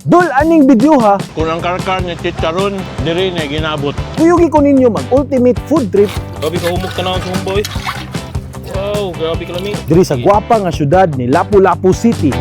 Dol aning video ha, Kung ang karkar ni Chicharon, diri na ginabot. Kuyugi ko ninyo mag ultimate food trip Grabe ka humok tanawon sa humboy. Wow, grabe ka lami. diri sa gwapa nga syudad ni Lapu-Lapu City.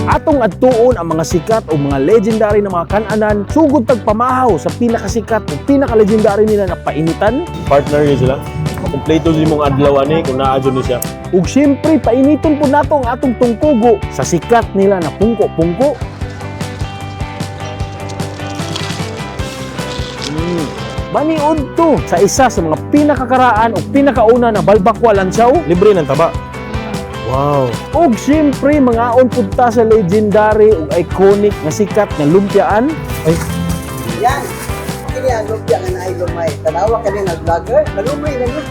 Atong adtuon ang mga sikat o mga legendary na mga kananan sugod tagpamahaw sa pinakasikat o pinaka-legendary nila na painitan. Partner yun sila. Makumpleto din mong adlaw ani kung naa ni siya. Ug siyempre painiton po nato ang atong tungkugo sa sikat nila na pungko-pungko. Maniud to sa isa sa mga pinakakaraan o pinakauna na Balbacua Lansaw. Libre ng taba. Wow. Ug siyempre mangaon pud ta sa legendary ug iconic nga sikat nga lumpiaan. Ay, Yan. Kini ang lumpia nga naay lumay. Tanawa kani nga vlogger, malumay na ni.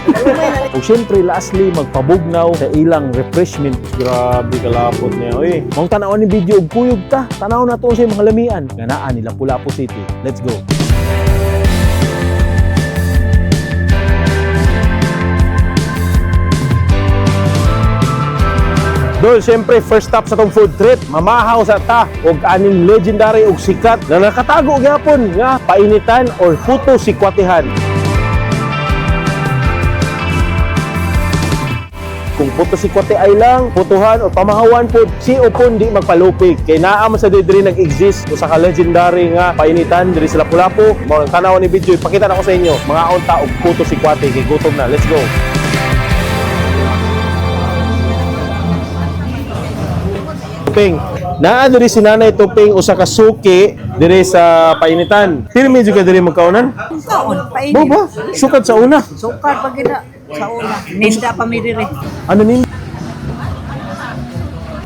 Malumay na ni. Ug siyempre lastly magpabugnaw sa ilang refreshment. Grabe kalapot niya. Uy, Mong tan-awon ni video og kuyog ta, tan-aw nato sa mga lamian nga naa ni Lapu-Lapu City. Let's go. Dol, siyempre, first stop sa tong food trip, mamahaw sa ta og aning legendary og sikat na nakatago gyapon nga painitan or puto sikwatihan. Kung puto sikwate ay lang, putuhan o pamahawan po, si upon di magpalupig. Kay naa man sa diri nag-exist usa ka legendary nga painitan diri sa Lapu-Lapu. Mao nang tan-aw ni video, ipakita na ko sa inyo. Mga unta og puto sikwate kay gutom na. Let's go. Tuping. Naa diri si Nanay Tuping usa ka suki diri sa painitan. Pirmi jud ka diri magkaonan? Kaon, painit. Bo ba? Sukad sa una. Sukar pa gina sa una. Ninda pa mi diri. Ano nin?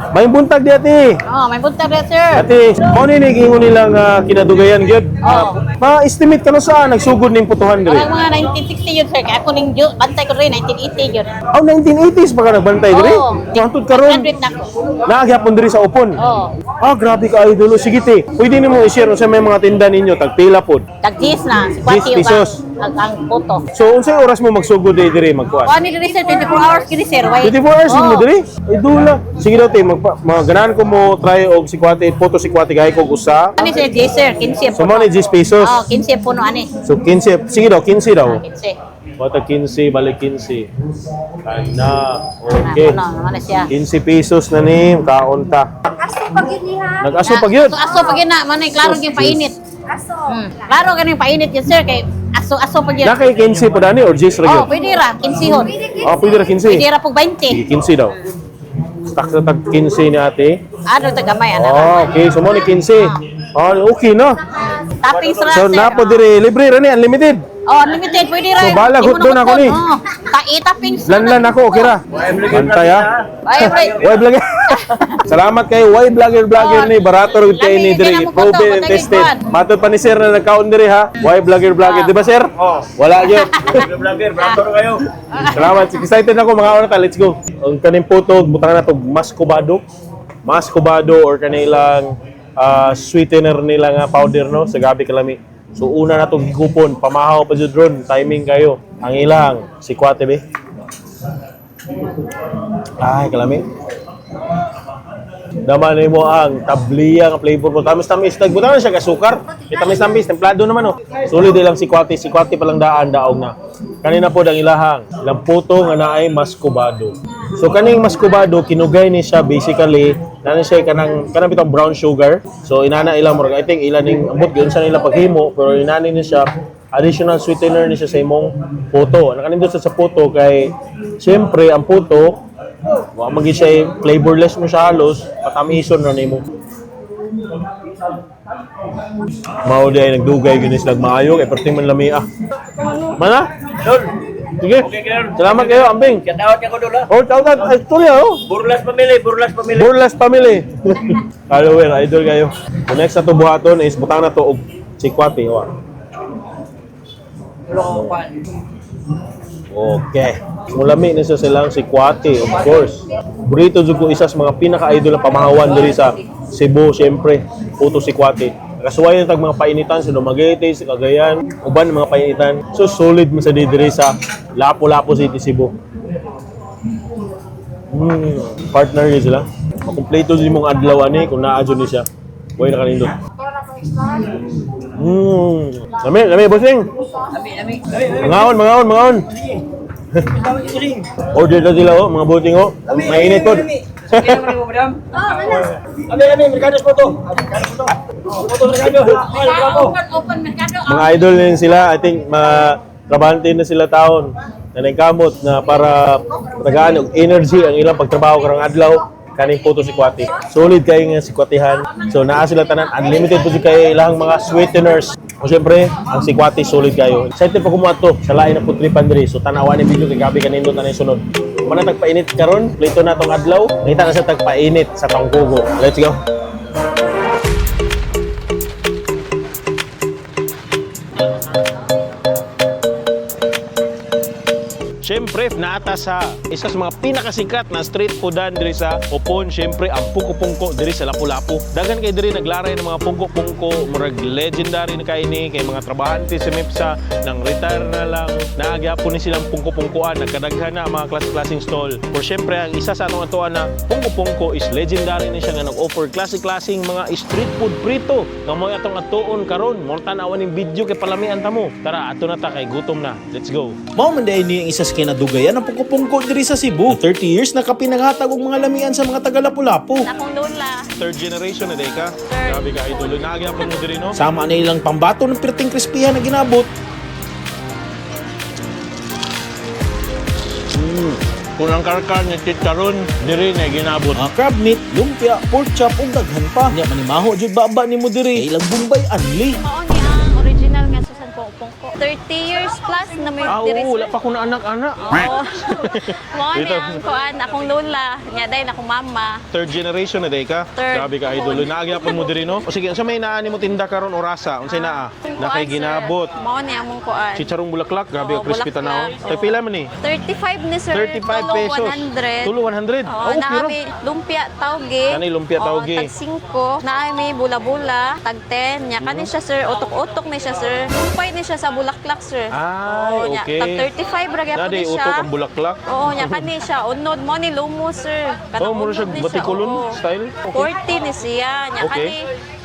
May buntag di ate. Oh, may buntag na, sir. Ate, mo ni giingon nilang kinadugayan gyud. Oo. Ma-estimate kano saan nagsugod ning putuhan diri? Parang mga 1960 yun, sir. Kaya ako ning bantay ko rin, 1980 yun. Aw 1980s pa ka nagbantay diri? Oo. So hantod karon. 100 na ako. Naa gyapon diri sa upon. Oo. Ah, grabe ka idol. Sige te, pwede nimo i-share unsa may mga tinda ninyo tagpila pod. Tag 10 na, si Kwati 10 pesos. ang puto. So unsay oras mo magsugod diri magkuan? Kuha ni diri, sir, 24 hours kini, sir. Why? 24 hours Oo. mo diri? Ay dula. Sige daw te, magpa mga ganahan ko mo try og sikwate, puto sikwate gay kog usa. Ani sir, 10, sir, 15 So mo ni 10 pesos. Oh, 15 puno ani. So 15, sige daw 15 daw. Ah, 15. Wata 15 balik 15. Kana. Okay. Ah, Ano, naman na siya. 15 pesos na ni kaon ta. Aso pag yun niya. Nag-aso pag yun. So, aso pag yun na, manay, klaro yung painit. Aso. Klaro ganing painit yun, sir, kay aso-aso pag yun. Na kay 15 po dani or 10 ra Oh, gyud? pwede ra, 15 hon. Ah, pwede ra 15. Pwede ra pug 20. Sige, 15 daw. Tak sa tag 15 ni ate. Ano tagamay ana. Oh, okay. So mo ni 15. Oh, okay no. Toppings ra, So sir. napo diri libre ra ni unlimited. Oh, unlimited pwede ra. So, balag, Di mo hotdog na ako ni. Oh, ta-toppings. Lanlan ako, okay ra. Bantay ha. Ay, pre. Why vlogger? Salamat kay Why Vlogger Vlogger Oh, ni barato rin kay lami ni gyud diri na mo proven puto, and patay tested. gyud. Matod pa ni sir na nagkaon diri ha. Why Vlogger Vlogger, di ba sir? Oo. Wala gyud. Vlogger, vlogger kayo. Salamat. Excited ako mga una ta. Let's go. Ang kaning puto butang na to mascobado. Mascobado or kanilang sweetener nila nga powder no sa gabi kalami. So una na tong gikupon, pamahaw pa jud ron, timing kayo. Ang ilang sikwate be. Ay, kalami. Dama na mo ang tabliya nga flavor mo. Tamis-tamis. Nagbutan na siya kasukar. May tamis-tamis. Templado naman oh. Sulit lang si Kwate. Si Kwate palang daan, daog na. Kanina po ang ilahang. Lamputo nga naay mascobado. So kaning mascobado, kinugay ni siya basically. Nana siya kanang bitong brown sugar. So inana ilang murag I think ilan ning ambot gyud sa nila paghimo pero inani ni siya additional sweetener ni siya sa imong puto. Nakanindot sa puto kay siyempre ang puto wa man gyud siya flavorless mo siya halos, patamison ra nimo. Mao di ay nagdugay gyud ni sila maayo kay perting man lami ah. Mana? Dol, Sige. Okay, kayo. Salamat kayo, ambing. Shout out ako dol ha. Oh, shout out. Ay, tuloy oh. Burlas Family, Burlas Family. Burlas family. Follower, idol kayo. The next na to buhaton is butang na to og sikwate wa. Okay. Mulami ni siya silang sikwate, of course. Burrito jud ko isa sa mga pinaka-idol na pamahawan diri sa Cebu, syempre. Puto sikwate. Nakasuway tag mga painitan sa Dumaguete, sa Cagayan, uban mga painitan. So solid mo sa diri sa Lapu-Lapu City, Cebu. Partner yun sila. Makumpleto din mong adlaw ani kung naa jud ni siya. Buhay na kanindot. Lami, lami, bossing. Lami, lami. Lami, lami. Mangaon, mangaon, mangaon. Order na sila oh, mga bossing oh. Mainit po. Sige naman mo, madam. Lami, lami, merkado po to. Merkado po to. Oh, po to merkado. Ay, bravo. Open, open merkado. Mga idol din sila, I think mga trabahante na sila taon na nagkamot na para tagaan og energy ang ilang pagtrabaho karong adlaw kaning puto si Kwati. Solid kayo nga si Kwatihan. So naa sila tanan unlimited po si kayo ilang mga sweeteners. O siyempre, ang si Kwati solid kayo. Excited pa kumuha to sa lain na putripan diri. So tanawa ni video kay gabi kanindo tanay sunod. Mana tagpainit karon, plito na tong adlaw. Ngita na sa tagpainit sa Tangkugo. Let's go. Siyempre, naata sa isa sa mga pinakasikat na street foodan diri sa Opon, siyempre ang Pungko-Pungko diri sa Lapu-Lapu. Daghan kay diri naglaray ng mga pungko-pungko, murag legendary na kay ni kay mga trabahante sa MEPSA nang retire na lang, naagyapon ni silang pungko-pungkoan, nagkadaghan na ang mga klase-klaseng stall. Por siyempre, ang isa sa atong atuan na pungko-pungko is legendary ni siya nga nag-offer klase-klaseng mga street food prito. Nga mo atong atuon karon, mo tan-awan ning video kay palamian ta mo. Tara, ato na ta kay gutom na. Let's go. Mao man diay ni ang isa sa kinadugayan ang pungko-pungko diri sa Cebu. 30 years na kapinaghatag og mga lamian sa mga taga Lapu-Lapu. Akong lola. Third generation na day ka. Third. Grabe ka idol. Naagyapon mo diri no. Sama na ilang pambato ng pirting krispihan na ginabot. Kung ang karkar ni chicharon diri na ginabot. Mga crab meat, lumpia, pork chop ug daghan pa. Nya manimaho jud baba nimo diri. Kay ilang Bombay anli. Mao ni ang original nga Susan Pungko. 30 years plus na may Ah, diri oo, wala sir. pa ko na anak-anak. Oo. Mao ni Dito. ang kuan akong lola, nya dahil akong mama. Third generation na day ka. Third. Grabe ka idol. Naagyapon mo diri no. O sige, unsa may naa nimo tinda karon orasa? Unsay naa? Kuan, Na kay sir. ginabot. Mao ni among kuan. Chicharong bulaklak, grabe Oo, ka crispy bulaklak. tanaw. Tay pila man ni? 35 ni sir. 35 Tulo, pesos. 100. Tulo 100. Oo, Oh, naa pero may lumpia tauge. Kani lumpia tauge. Oo, tag 5. Naa may bula-bula, tag 10. Nya kani siya sir, utok-utok ni siya sir. Lumpay ni siya sa bulaklak sir. Ay, Oo, nya, okay. Tag 35 ra gyapon Nadi ni siya. utok ang bulaklak. Oo, nya kani siya unod mo ni lumo sir. Oh, mura siya unod ni batikulon oo. style. Okay. 40 ni siya. Nya Okay. kani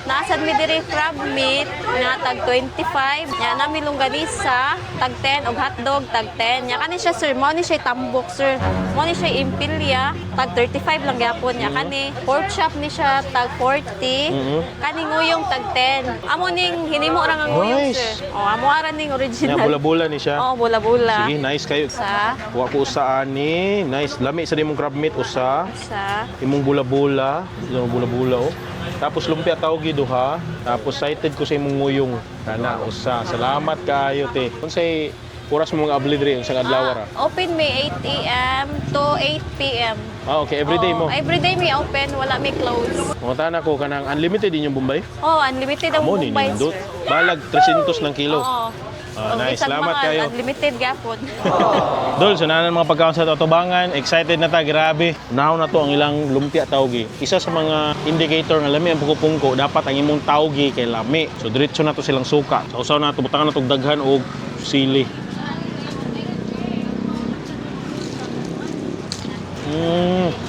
naasad mi diri crab meat nga tag 25. Nya nami longganisa tag 10 og hotdog tag 10. Nya kani siya sir, mo ni siya tambok sir. Mo ni siya impilya tag 35 lang gyapon nya kani pork chop ni siya tag 40. Kani nguyong tag 10. Amo ning hinimo ra nga nguyong Nice. sir. Oh, amo ara ning Nya original. bula-bula ni siya. Oh, bula-bula. Sige, nice kayo. Sa Wa ko usa ani. Nice. Lami sa imong crab meat usa. sa Imong bula-bula, imong bula-bula oh. Tapos lumpia tawgi duha. Tapos cited ko sa imong nguyong. Kana usa. Salamat kaayo te. Unsay oras mo mga abli diri unsang adlaw ra? Open may 8 a.m. to 8 p.m. Ah, okay, everyday Oo, mo. Everyday may open, wala may close. Mga ko kanang unlimited inyong Bombay. Oh, unlimited ang Amo ni Mumbai, nindot. sir. Balag 300 ng kilo. Oo. Ah, Og nice. bisag Salamat mahal, kayo. Unlimited gapon. Dol, sunanan mga pagkaon sa Totobangan. Excited na ta, grabe. Now na to ang ilang lumpia taugi. Isa sa mga indicator nga lami ang pungko-pungko, dapat ang imong taugi kay lami. So diretso na to silang suka. Sausaw na to, butangan na to daghan og sili.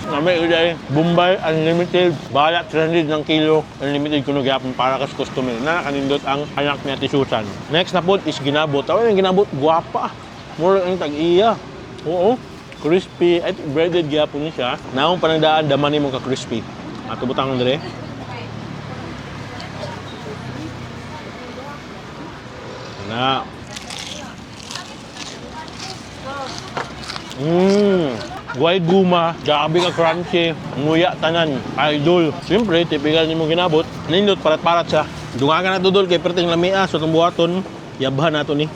Lami uday. Bombay unlimited. Balat 300 ng kilo. Unlimited kuno gyapon para kas customer. Na kanindot ang anak ni Ate Susan. Next na po is ginabot. Tawag yung ginabot, guwapa. Mura ang tag-iya. Oo. Crispy. At breaded gyapon ni siya. Naong panagdaan daman nimo ka crispy. Ato butang dire. Na. Guay guma, grabe ka crunchy, nguya tanan, idol. Siyempre, typical nimo ginabot. Nindot parat-parat siya. Dungagan na dudol kay perting lamia so itong buhaton, yabhan nato ni.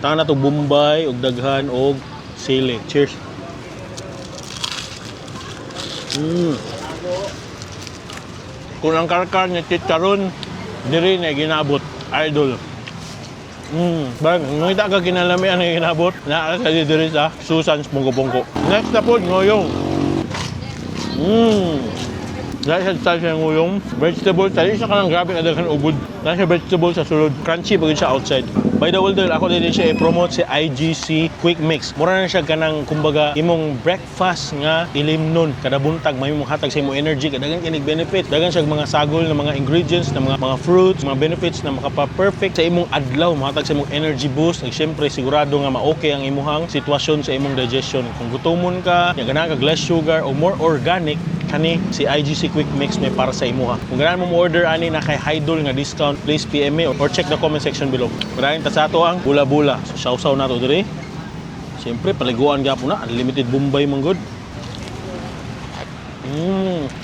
Tangan na to Bombay og daghan og sili. Cheers. Kung ang karkar ni chicharon, diri na ginabot, idol. Bang, ngita ka kinalamian ng ginabot, naa ka diri sa Susan's Pungko-Pungko. Next na po, ngoyong. Dahil sa style siya nguyong vegetable, dahil siya kanang grabe kadaghan ubod. Dahil siya vegetable sa sulod, crunchy pag siya outside. By the way, dahil ako din siya i-promote si IGC Quick Mix. Mura na siya kanang kumbaga imong breakfast nga ilimnon kada buntag may imong hatag sa imong energy, kadaghan kinig benefit. Daghan siya mga sagol na mga ingredients na mga fruits, mga benefits na makapa-perfect sa imong adlaw, mahatag sa imong energy boost. Ug syempre sigurado nga ma-okay ang imuhang sitwasyon sa imong digestion. Kung gutomon ka, nya ganahan kag less sugar o more organic, kani si IGC Quick Mix may para sa imuha. Kung ganahan mo mo-order ani na kay Hydol nga discount, please PM me or check the comment section below. Maraming ta sa ato ang bula-bula. So, sausaw na to diri. Siyempre, paliguan gapon na. Unlimited Bombay man gud.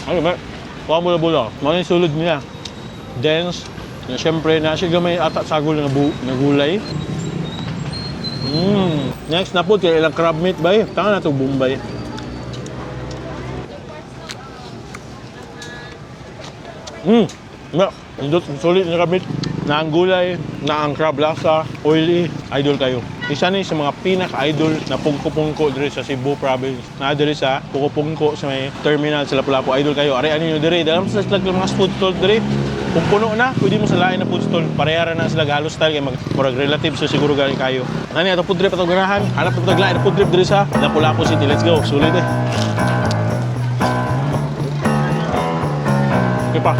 Ano ba? Kuha bula-bula. Mao ni sulod niya. Dense. Na siyempre, na siya gamay ata sagol nga, nga gulay. Next na po, kay ilang crab meat bay. Tanga na to Bombay. Na, indot sulit na crab meat. Na ang gulay, na ang crab lasa, oily, idol kayo. Isa ni sa mga pinaka-idol na pungko-pungko diri sa Cebu province. Na diri sa Pungko-Pungko sa may terminal sa Lapu-Lapu. Idol kayo. Ari ani nyo diri. Dalam sa sila mga food stall diri. Kung puno na, pwede mo sa lain na food stall. Parehara na sila halos style kay mag murag relative so siguro gani kayo. Nani ato food trip ato ganahan. Hanap ato lain na food trip diri sa Lapu-Lapu City. Let's go. Sulit eh. Okay pa.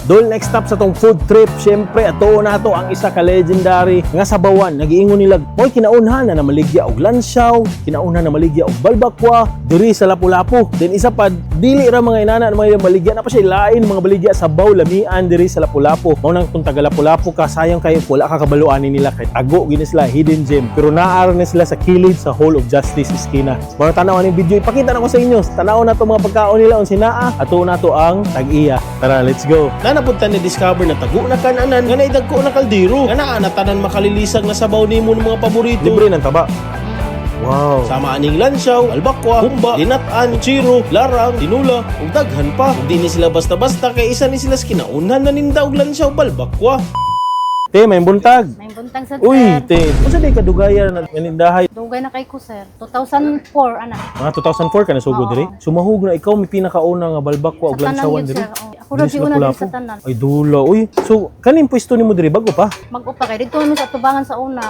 Dol, next stop sa tong food trip, syempre ato na to ang isa ka legendary nga sabawan. Nagiingon nila, moy kinaunhan na namaligya og lansyaw, kinaunhan na maligya og balbakwa diri sa Lapu-Lapu. Then isa pa, dili ra mga inana na mga maligya na pa siya lain mga baligya sabaw lamian diri sa Lapu-Lapu. Mao nang kung taga Lapu-Lapu ka, sayang kayo wala ka kabaluan nila kay tago gini sila hidden gem. Pero naa ra ni sila sa kilid sa Hall of Justice Iskina. Mga tanaw ani video ipakita na ko sa inyo. Tanaw na to mga pagkaon nila unsa naa, ato na to ang tag-iya. Tara, let's go. Na napunta ni discover na tago na kananan nga naidagko na kaldero nga naa na tanan makalilisag na sabaw nimo ng mga paborito. Libre ng taba. Wow. Sama aning lansyaw, albakwa, humba, linatan, chiro, larang, tinula, ug daghan pa. Hindi ni sila basta-basta kay isa ni sila sa kinaunhan na ninda og lansyaw balbakwa. Te, may buntag. May buntag sa Uy, sir. te, unsa day kadugaya na nanindahay? Dugay na kay ko sir. 2004 ana. Mga 2004 ka na sugod Oo. diri. Sumahog na ikaw may pinakauna nga balbakwa og Sa tanan lansawan yun, diri. sir. Oo. Ako ra Diri sa giuna diri Lapu-Lapu. sa tanan. Ay dula, uy. So kaning pwesto nimo diri bago pa? Mag-upa kay dito mi sa tubangan sa una.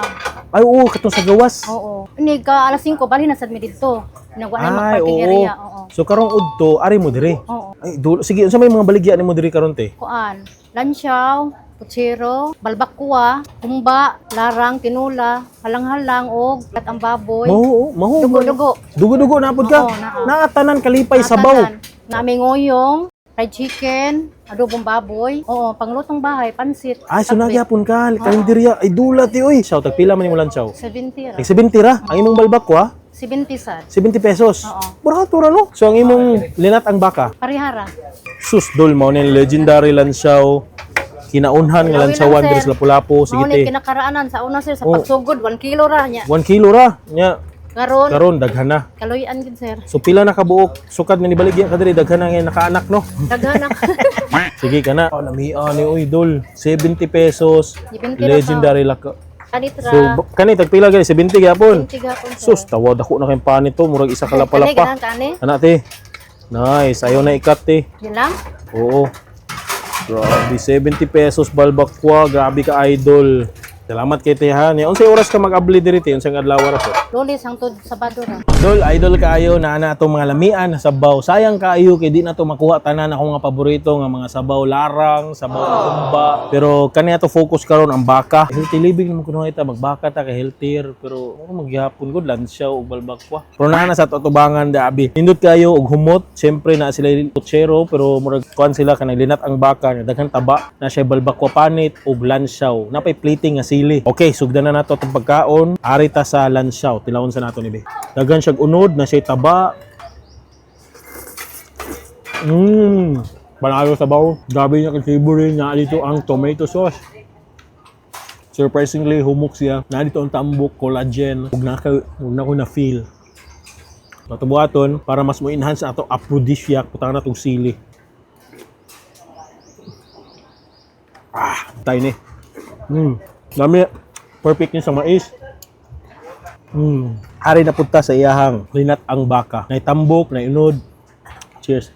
Ay oo, katong sa gawas. Oo. Ni ka alas 5 bali na sad mi didto. Nagwa na Ay, mag-parking oo. area. Oo. So karong udto ari mo diri. Oo. Ay dulo. Sige, unsa may mga baligya nimo diri karon te? Kuan, lansyaw, putsero, balbakwa, humba, larang, tinula, halang-halang og at ang baboy. Maho, maho. Dugo-dugo. Dugo-dugo na pud ka. Oo, naa. Naatanan kalipay sabaw. Natanan. Nami ngoyong, fried chicken, adobong baboy. Oo, panglutong bahay, pansit. Ay, so Takbit. nagyapon ka. Karinderya. Ay dula ti oy. Saw tagpila man imong lansaw? 70 ra. Tag 70 ra. Ang imong balbakwa, 70 sad. 70 pesos. Oo. Barato ra no. So ang imong linat ang baka, Parihara. sus dol mao ni legendary lansaw. Kinaunhan nga Lawi lang, lansawan sir. diri sa Lapu-Lapu. Sige Mao te. ni kinakaraanan sa una sir sa Oo. pagsugod 1 kilo ra nya. 1 kilo ra. Nya Karon karon daghan na. kaluy-an gid sir. So pila na kabuok sukad nga nibaligya ka diri daghan na nga nakaanak no. Daghan na. Sige ka na. Oh, lamia ni oy dol. 70 pesos. 70 ra Legendary laka. Kanit ra. So kani tagpila gani 70 gyapon. 70 gapon sir. Sus tawa dako na kayong panit to murag isa ka Kani lapalapa. ganahan kani. Ana te. Nice, ayaw na ikat te. Yun lang. Oo. Grabe, 70 pesos balbakwa. Grabe ka idol. Salamat kay Tehan. Unsay oras ka mag-abli diri te? Unsang adlaw ra po? Lunes hangtod Sabado ra. Dol, idol kaayo na ana atong mga lamian na sabaw. Sayang kaayo kay di na to makuha tanan ako nga paborito nga mga sabaw larang, sabaw kumba. Pero kani ato focus karon ang baka. Healthy living naman kuno ita magbaka ta kay healthier pero ako magyapon gud lansyaw ug balbakwa. Pero naa na sa ato atubangan da abi. Nindot kayo og humot, syempre na sila kutsero pero murag kuan sila kanang linat ang baka nga daghan taba na siya balbakwa panit ug lansyaw. Napay plating nga sili. Okay, sugdan na nato atong pagkaon. Ari ta sa lansyaw. Tilawon sa nato ni be. Daghan siyag unod na siya taba. Panalo sabaw. Grabe niya kay savory na dito ang tomato sauce. Surprisingly humok siya. Na dito ang tambok, collagen. Ug na ko na feel. Matubuhaton para mas mo enhance ato aphrodisiac putang na tong sili. Ah, tayo ni. Dami. Perfect ni sa mais. Hari na punta sa iyahang linat-ang baka. Nay tambok, nay unod. Cheers.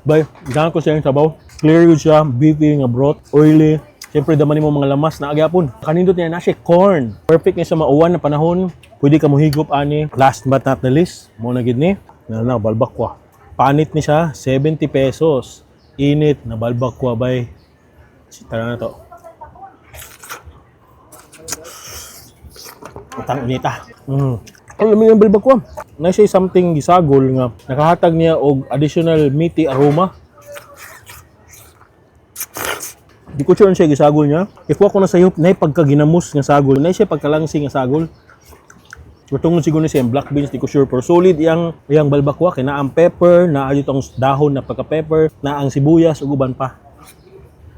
Bay, ganahan ko siya yung sabaw. Clear yun siya, beefy nga broth, oily. Siyempre, daman mo mga lamas na agyapon. Kanindot niya na siya corn. Perfect niya sa mauwan na panahon. Pwede ka mohigop ani. Last but not the least, mo na gid ni. Na na balbakwa. Panit ni siya, 70 pesos. Init na balbakwa bay. Tara na to. Utang inita. Ang lami ng balbakwa. Na siya something gisagol nga nakahatag niya og additional meaty aroma. Di ko sure siya gisagol niya. If ko na sayop, nay pagkaginamos nga sagol, nay siya pagkalangsi nga sagol. Pero tungod siguro ni siya ang black beans, di ko sure. Pero solid iyang, iyang balbakwa, kay naa ang pepper, naa dito ang dahon na pagka-pepper, naa ang sibuyas, ug uban pa.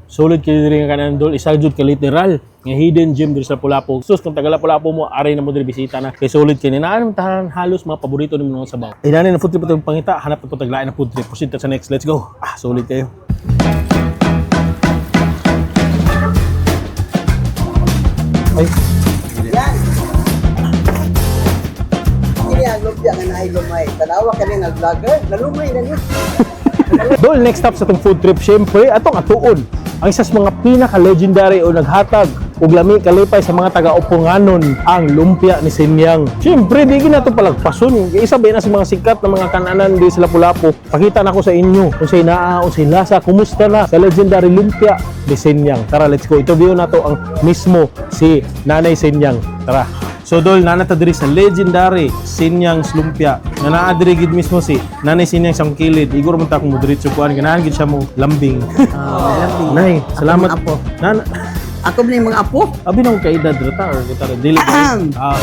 Solid kay diri nga kanan, dol, isa jud ka literal nga hidden gem diri sa Lapu-Lapu. Sus, kung taga Lapu-Lapu mo, aray na mo diri bisita na. Kay solid kay ni naa tanan halos mga paborito nimo mga sabaw. Inani na food trip atong pangita, hanap na po taglain na food trip. Proceed ta sa next. Let's go. Ah, solid kayo. Ay, Yan. Kini ang lumpia nga naay lumay. Tanawa kani nga vlogger, nalumay na ni. Dol, next stop sa itong food trip, syempre, atong atuon. Ang isa sa mga pinaka-legendary o naghatag og lami kalipay sa mga taga-Uponganon, ang lumpia ni Sinyang. Syempre, di gina ito palagpason. Isa ba na sa mga sikat na mga kananan di sa Lapu-Lapu. Pakita na ko sa inyo kung say naa, kung say lasa, kumusta na sa legendary lumpia ni Sinyang. Tara, let's go. Interview na to ang mismo si Nanay Sinyang. Tara. So dol, nana ta diri sa legendary Sinyang's Lumpia. Nga naa diri gid mismo si Nanay Sinyang sa akong kilid. Igor man ta akong mo kuan ganahan gid siya mo lambing. Nay, salamat. Ako apo. Nana, Ako ni mga apo. abi na akong kaedad ra ta or kita ra dili ba? Aham. Ah,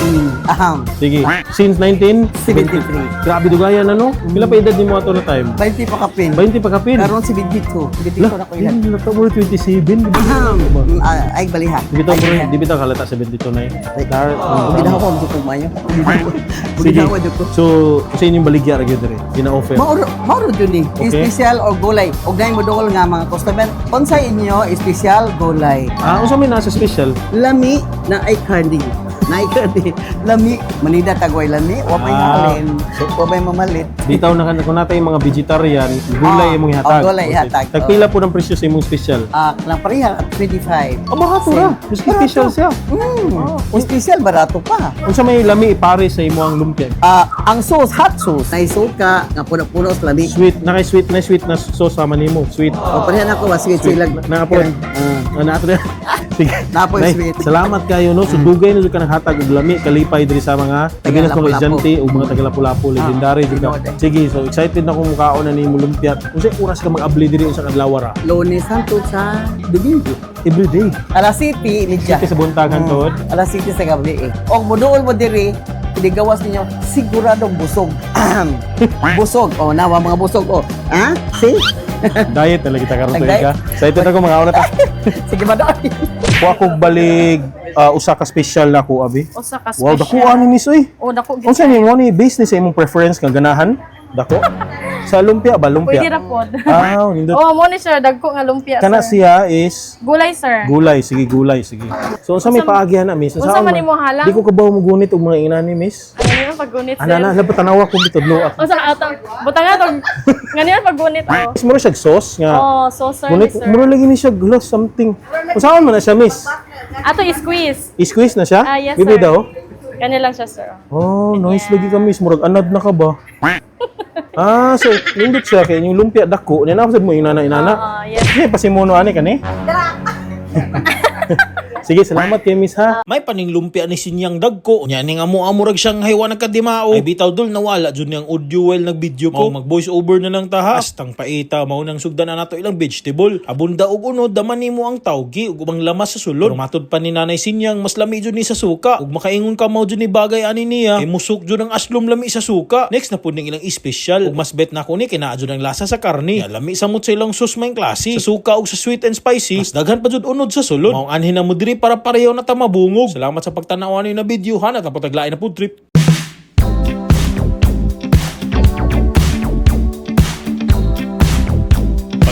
Aham. sige. Since 19 73. Grabe dugayan ano? Pila pa edad nimo ato na time? 20 pa kapin. 20 pa kapin. Karon si 72. 72 na ko edad. Lah, na to 27, di ba? Aham. Ay baliha. Di bitaw bro, di bitaw halata 72 na eh. Dar, Ginawa ko ko mayo. Sige. Ginawa ko. So, sa inyong baligya ra gyud diri. Gina-offer. Mauro mauro jud ni. Okay. Special or gulay. Og nay mo duol nga mga customer. Unsay inyo special gulay? Ah, unsa may nasa special? Lami na ay candy. Na ay candy. Lami manida tagway lami, wa may Ah. halin, wa may mamalit. Bitaw na kan kung natay mga vegetarian, gulay Ah, imong ihatag. oh, gulay ihatag, Tagpila po ng presyo sa imong special? Ah, kanang pareha 25. Ah, barato ra. Miski special siya. Special barato pa. Unsa may lami ipare sa imong lumpia? Ah, ang sauce, hot sauce, nay suka nga puno-puno sa lami. Sweet, na kay sweet na sweet na sauce sama nimo. Sweet. O pareha na ko mas sweet Sweet. sila. Na po. Ah. Ah, na ato. Sige. Napoy Nay, sweet. Salamat kayo no. So dugay na jud ka naghatag og lami kalipay diri sa mga taga Taga mga estudyante ug mga taga Lapu-Lapu legendary jud ka. tinuod eh. Sige, so excited na ko mukaon na nimo lumpia. Unsay oras ka mag-abli diri usa ka adlaw ra? Lunes hangtod sa Domingo. Every day. Alas City, media. City sa buntag hangtod. Alas City sa gabi eh. Og moduol mo diri, gawas ninyo, siguradong busog. Busog. Oh, nawa mga busog. Oh. Ha? See? Diet talaga kita karon Nag-diet? ka. Excited ako mga na ta. Sige ba doon? Wa ko balig usa ka special na ko abi. Usa ka Wow, special. dako ani ni soy. Oh, dako gid. Unsa ni mo ni base ni sa imong preference nga ganahan? Dako. Sa lumpia ba lumpia? Pwede ra pod. Ah, nindot. Oh, mo ni sir, dagko nga lumpia Kana sir. siya is Gulay sir. gulay, sige gulay, sige. So unsa may paagihan na miss? unsa man nimo halang? Di ko kabaw mo gunit og mga inani miss. Ano yung paggunit sir? Ana na, labat tanawa ko bitudlo ako. Unsa ka atong butang nga tong ngani ang paggunit oh. Miss mura siya sauce nga. Oh, so sir, ni Gunit, sir. mura lagi ni siya gloss something. Unsaon man na siya miss? Ato i-squeeze. I-squeeze na siya? Ah, yes, Bibi sir. daw? Kani lang siya sir. Oh, nice lagi ka miss. Murag anad na ka ba? Ah, so nindot siya kay inyong lumpia dako. Niya na mo inana inana. Ah, yes. Sige, pasimuno ani kani. Sige, salamat kay Miss ha. May paning lumpia ni Sinyang dagko. Nya ning amo-amo rag siyang haywan nagkadimao. Ay bitaw dol nawala jud niyang audio while nagvideo ko. Mao mag voice over na lang taha. Astang paita mao nang sugdan na nato ilang vegetable. Abunda og unod daman nimo ang tawgi ug ubang lamas sa sulod. Pero matud pa ni Nanay Sinyang mas lami jud ni sa suka. Ug makaingon ka mao jud ni bagay ani niya. Kay musok jud ang aslom lami sa suka. Next na pud ning ilang espesyal. Ug mas bet na ko ni kay naa jud ang lasa sa karni. Nya lami samot sa ilang sauce may klase. Sa suka ug sa sweet and spicy, mas daghan pa jud unod sa sulod. Mao ang anhin na mo diri para pareho na ta mabungog. Salamat sa pagtanaw ani na video ha. Natapos taglain na food trip.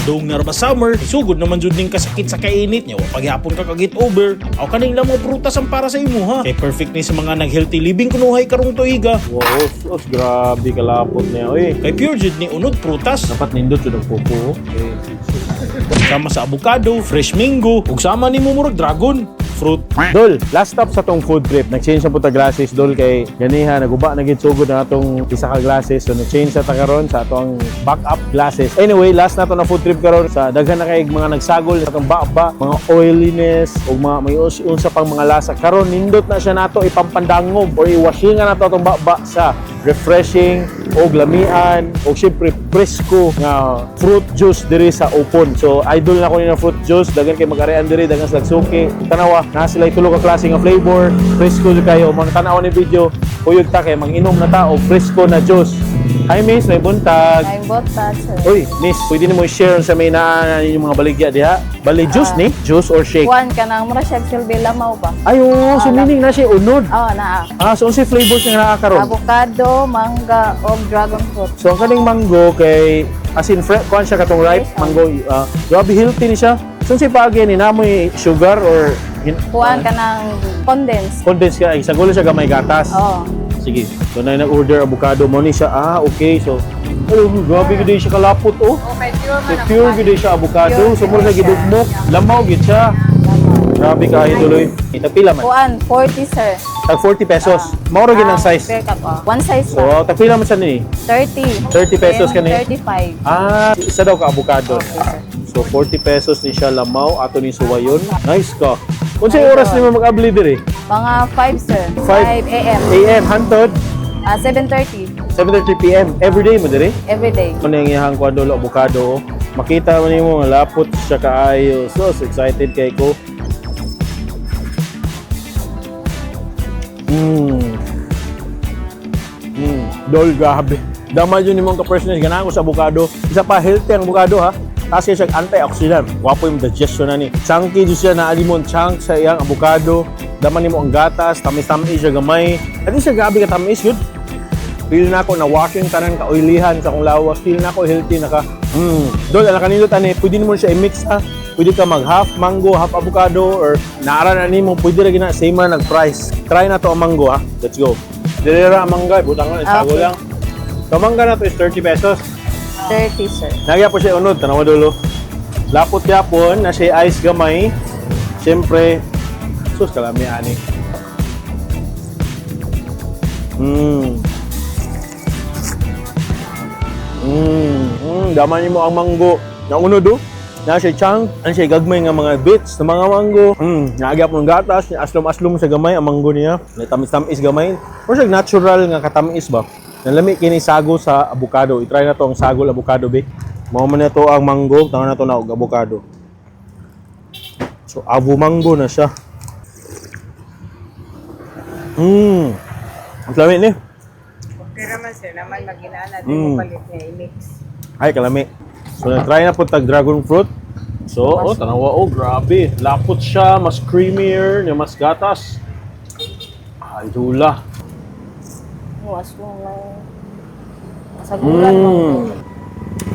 Padung na ra ba summer, sugod naman jud ning kasakit sa kainit nya, wa paghapon ka ka-get over. Aw, kaning lamo prutas ang para sa imo ha. Kay perfect ni sa mga nag-healthy living kunuhay karong tuiga. Wow, sus, grabe kalapot niya. Uy, Kay pure jud ni unod prutas. Dapat nindot jud ang pupo. Okay. Sama sa avocado, fresh mango, ug sama ni murag dragon fruit. Dol, last stop sa tong food trip. Nag-change na po ta glasses, Dol, kay ganiha naguba na gid sugod na atong isa ka glasses. So nag-change sa ta karon sa atong backup glasses. Anyway, last na to na food trip karon sa daghan na kay mga nagsagol sa atong baba, mga oiliness ug mga may unsa pang mga lasa. Karon nindot na siya nato ipampandangog or iwashingan nato atong baba sa refreshing og lamian og syempre presko nga fruit juice diri sa Opon. So idol na ko ni na fruit juice, daghan kay mag-arian diri, daghan sa suki. Tanawa, na sila tulo ka klase nga flavor, presko jud kayo. Mga tanaw ni video, kuyog ta kay manginom na ta og presko na juice. Hi miss, may buntag. Ay, bota, sir. Uy, miss, pwede nimo i-share sa may naa ninyong mga baligya diha? Bali juice ni? Juice or shake? Kuan ka nang mura siya silbi lamaw ba? Ay, oo, so meaning na siya unod. Oo, naa. Ah, so unsay flavors nga naa karon? Avocado, mangga, og dragon fruit. So ang kaning mango kay as in kuan siya katong ripe mango, grabe healthy ni siya. So unsay paagi ni namoy sugar or Kuan ka nang condensed. Condensed ka, ay sagol siya gamay gatas. Oo. Sige. So na nag-order avocado mo ni siya. Ah, okay. So oh, grabe gid siya kalapot oh. Okay, pure So, pure gid siya avocado. Pure So mura gid siya siya. gidugmok, lamaw gid siya. Grabe kaayo tuloy. Tagpila man? Kuan, 40, sir. Tag 40 pesos. Mao ra gid ang Ah, size. Fair ka pa. One size So lang. tagpila man siya ni? 30. 30 pesos Then, kani? 35. Ah, isa daw ka avocado. Okay, sir. So 40 pesos ni siya lamaw ato ni suwayon. Nice ka. Unsay oras nimo mag-abli diri? Mga 5, sir. 5 5 a.m. AM hantod. Ah, 7:30 7:30 PM every day mo diri. Every day. Ano yung iyang kuan dolo avocado? Oh. Makita mo nimo nga lapot siya kaayo. So, so excited kay ko. Dol, grabe. Dama yun nimong ka-personal. Ganahan ko sa avocado. Isa pa, healthy ang avocado ha. Tapos siya antioxidant. Wapo yung digestion na ni. Chunky jud siya na alimon chunk sa iyang avocado. Dama nimo ang gatas, tamis-tamis siya gamay. At siya grabe ka tamis yun. Feel na ako na washing tanan ka oilihan sa akong lawas. Feel na ako healthy na ka. Dol, ala kanilo tani, pwede nimo siya i-mix ha. Pwede ka mag half mango, half avocado or naara na nimo, pwede ra gina same ra nag price. Try na to ang mango ha. Let's go. Dili ra ang mangga, butang lang sago Okay. lang. So mangga na to is 30 pesos. 30, sir. Nagya po siya unod, tanawa dulo. Lapot yapon, na siya ice gamay. Siyempre, sus kalami ani. Dama nimo ang manggo. Naunod oh. Na siya chunk, ano siya gagmay nga mga bits ng mga manggo. Naagap ng gatas, aslom-aslom sa gamay ang manggo niya. May tamis-tamis gamay. Pero siya natural nga katamis ba. Nalami kini sago sa avocado. I-try na to ang sagol avocado be. Mao man na to ang mango, tanga na to na og avocado. So avo mango na siya. Ang lami ni. Pero man sir, naman maginana, di mo palit niya i-mix. Ay, kalami. So, na-try na po tag dragon fruit. So, oh, tanawa, oh, grabe. Lapot siya, mas creamier, niya mas gatas. Ay, dula. Oh, aslong lang. Sagulan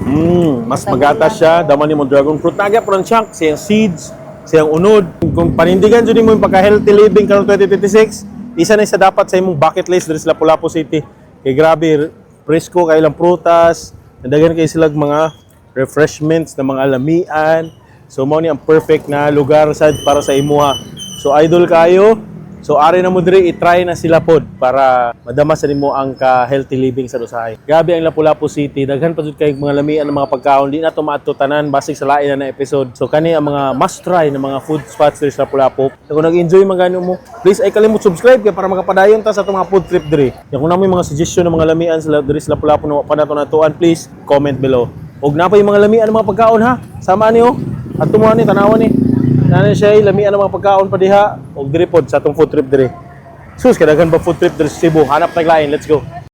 mm. Mas magatas siya, dama ni mo dragon fruit. Nagya po ng chunk, siyang seeds, siyang unod. Kung panindigan jud nimo yung pagka-healthy living karong 2026, isa na isa dapat sa imong bucket list diri sa Lapu-Lapu City. Kay grabe, presko kay ilang prutas, nadagan kay silag mga refreshments na mga lamian. So mao ni ang perfect na lugar sad para sa imuha. So idol kayo. So ari na mo diri i-try na sila pod para madama sa nimo ang ka healthy living sa usahay. Grabe ang Lapu-Lapu City, daghan pa jud kay mga lamian ng mga pagkaon, di na to maadto tanan basig sa lain na na episode. So kani ang mga must try na mga food spots diri sa Lapu-Lapu. Kung nag-enjoy man gani mo, please ay kalimot subscribe kay para makapadayon ta sa atong mga food trip diri. Kung na mo mga suggestion ng mga lamian sa diri sa Lapu-Lapu na wa pa nato natuan, please comment below. Og na pa yung mga lamian ng mga pagkaon ha. Sama niyo. At tumuha ni tanawan ni. Nana siya lamian ng mga pagkaon pa diha og diri pod sa atong food trip diri. Sus, kadaghan ba food trip diri sa Cebu? Hanap taglain. Let's go.